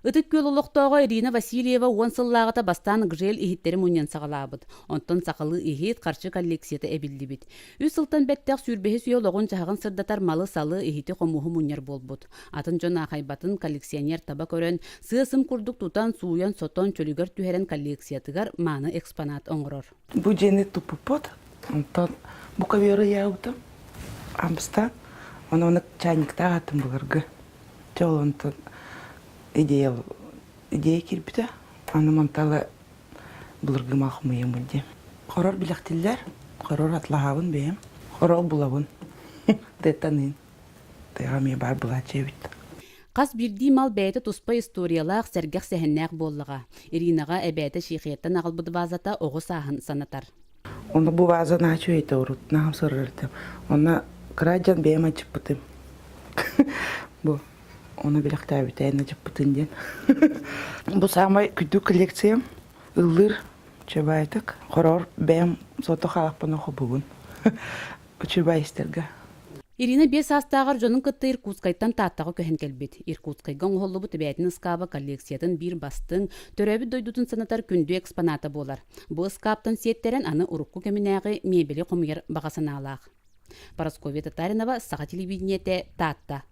Ытык Күөл олохтооҕо Ирина Васильева уон сыллааҕыта бастаан гжель иһиттэри мунньан саҕалаабыт. Онтон сахалыы иһит, харчы коллекцията эбиллибит. Үс сылтан бэттэх сүүрбэһис үйэ олоҕун-дьаһаҕын сырдатар малы-салы, иһити-хомуоһу мунньар буолбут. Атын дьон аахайбатын коллекционер таба көрөн, сыа-сым курдук тутан, сууйан-сотон, чөлүгэр түһэрэн коллекциятыгар мааны экспонат оҥорор. Бу дьиэни туппуппут, онтон бу ковёру ыйаабытым, амстан, онон чайниктаах аттым былыргы. Дьэ ол онтон идея идея киирбитэ. Аны мантала былыргы мал хомуйаммын диэн. Хорор билэхтиллэр, хорор атлаһаабын бэйэм, хорор булабын. Тыаттаныын. Тыаҕа эмиэ баар булааччы эбит. Хас биирдии мал бэйэтэ туспа историялаах, сэргэх сэһэннээх буоллаҕа. Иринаҕа эбээтэ Чехияттан аҕалбыт вазата оҕо сааһын санатар. Онно бу ваза наачу этэ урут наһам сырыр этим. Онно кыра дьон бэйэм ачыппытым. Бу ону билэхтээбитэ эн ачыппытын диэн. Бу саамай күндү коллекциям ыллыыр чебайтык хороор бэйэм сото хаалаппын хобугун. Үчүгэй истэргэ. Ирина биэс саастааҕар дьонун кытта Иркутскайтан Тааттаҕа көһөн кэлбит. Иркутскайга оҥоһуллубут эбээтин ыскааба коллекциятын биир бастыҥ, төрөөбүт дойдутун санатар күндү экспоната буолар. Бу ыскааптан сиэттэрэн аны урукку кэминээҕи миэбэли хомуйар баҕа санаалаах. Парасковья Татаринова, Саха телевидениетэ, Таатта.